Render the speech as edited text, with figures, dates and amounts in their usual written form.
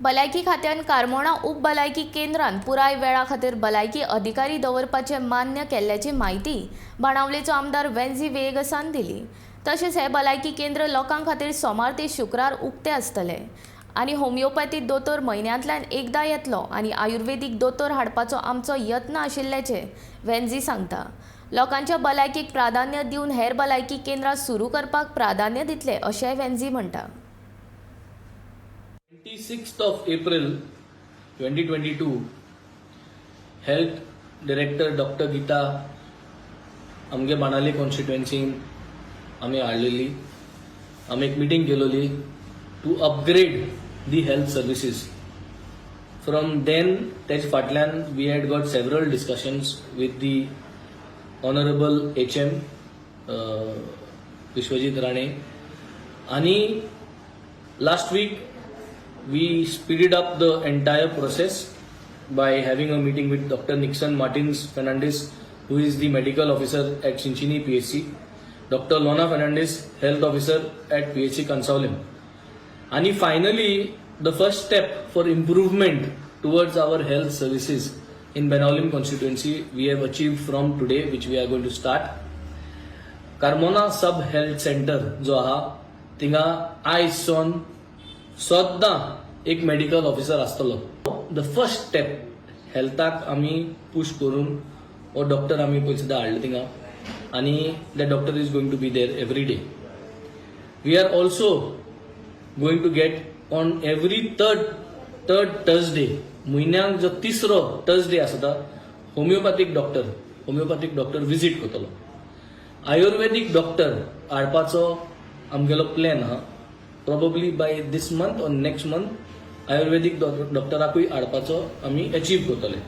भलायकी खात्यान कार्मोणा उप भलायकी केंद्रान पुराय वेळा खातीर भलायकी अधिकारी दवरपाचें मान्य केल्ल्याची म्हायती बाणावलेचो आमदार वेन्झी व्हिएगसान दिली. तशेंच हें भलायकी केंद्र लोकां खातीर सोमार ते शुक्रार उक्तें आसतलें आनी होमिओपॅथी दोतोर म्हयन्यांतल्यान एकदां येतलो आनी आयुर्वेदीक दोतोर हाडपाचो आमचो यत्न आशिल्ल्याचें वेन्झी सांगता. लोकांच्या भलायकेक प्राधान्य दिवन हेर भलायकी केंद्रां सुरू करपाक प्राधान्य दितले, अशेंय वेन्झी म्हणटा. 26th of April 2022, Health Director Dr. Gita आमगे बाणावली कॉन्स्टिट्युएन्सीन आमी हाडलेली. आमी एक meeting केलोली to upgrade the health services. From then, तेज फाटल्यान we had got several discussions with the honourable HM Vishwajit Rane आणि last week we speeded up the entire process by having a meeting with Dr. Nixon Martins Fernandez, who is the medical officer at Chinchinim PHC, Dr. Lona Fernandez, health officer at PHC Cansaulim. And finally, the first step for improvement towards our health services in Benaulim constituency we have achieved from today, which we are going to start. Carmona sub health centre जो आहा, थिंगा आयज सावन सद्दां एक medical officer आसतलो. The first step, हेल्थाक आमी push करून हो डॉक्टर आमी पयलीं सुद्दां हाडले थिंगा आनी the doctor is going to be there every day. We are also going to get on every third Thursday, म्हयन्याक जो तिसरो थर्सडे आसता, होमिओपॅथीक डॉक्टर विजीट करतलो. आयुर्वेदीक डॉक्टर हाडपाचो आमगेलो प्लॅन आहा. Probably by this month or next month आयुर्वेदीक डॉक्टराकूय हाडपाचो आमी अचीव करतले.